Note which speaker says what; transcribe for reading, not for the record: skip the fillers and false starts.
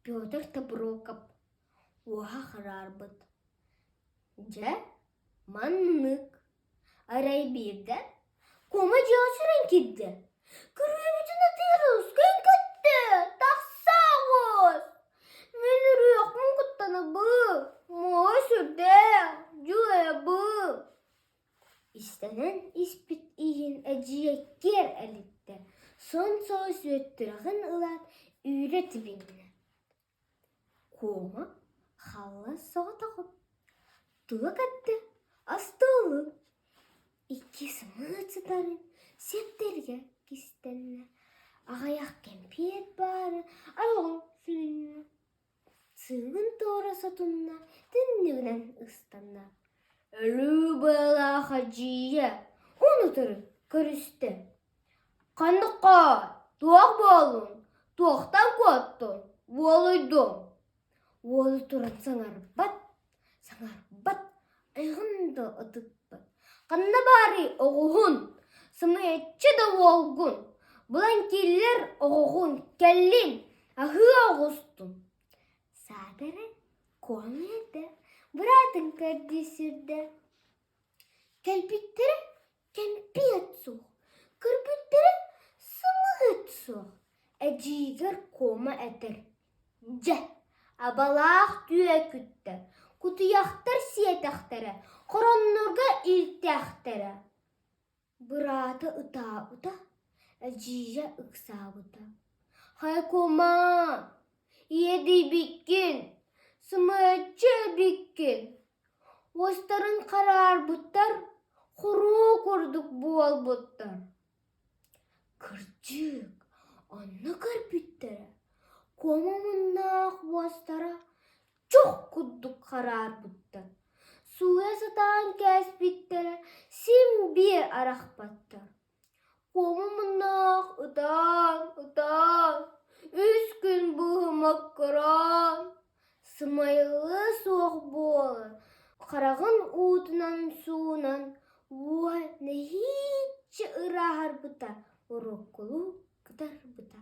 Speaker 1: Петр Тобуроков уоһа хараарбыт: «Дьэ, маннык Арай биирдэ куома дьиэҕэ сүүрэн киирдэ, күрүөбүтүн атыырыс көҥкөттө, тахса оҕус! Мин үрүөхпүн куттанабын, муоһа сүрдээх, дьулайабын Истэнэн испит иһин эдьиийэ киэр элиттэ, сон соҕус үөттүрэҕин ылаат үүрэ тибиннэ Куома халла соҕотоҕун, тула кэттэ остуолун, икки сымыыт сытарын сиэптэригэр кистэннэ, аҕыйах кэмпиэт баарын айаҕын сүлүннэ, сыыһын туора сотунна, түннүгүнэн ыстанна. Өлүү быалаах эдьиийэ уун-утары көрүстэ Ханнык туох буоллуҥ, туохтан куоттуҥ, уолуйдуҥ? Уолу туран саҥарбат, саҥарбат, айаҕын да ытыппат. Ханна баарый оҕуһун, сымыйаччы да уолгун, булан киллэр оҕоҕун, кэллин, аһыы оҕустун. Саата эрэ куома эрдэ, быраатын көрдүү сүүрдэ. Кэлбиттэрэ кэмпиэт суох, көрбүттэрэ сымыыт суох. Эдьиийигэр куома этэр: «Дьэ, абалаах түөкүттэр, кутуйахтар сиэтэхтэрэ, хороннорго илтэхтэрэ» Быраата ытаабыта, эдьиийэ ыксаабыта: «Хайа куомаа, иэдийбиккин, сымыйаччы эбиккин, уостарын хараарбыттар, хоруо курдук буолбуттар». Кырдьык, онно көрбүттэрэ, куома муннаах уостара чох курдук хараарбыттар, сууйа сатаан кээспиттэрэ син биир арахпаттар. Куома муннаах ытаан, ытаан, үс күн быһымаккыраан, сымайыллыа суох буолан, хараҕын уутунан суунан, уоһа нэһииччэ ырааһырбыта, уруккулуу кытарбыта.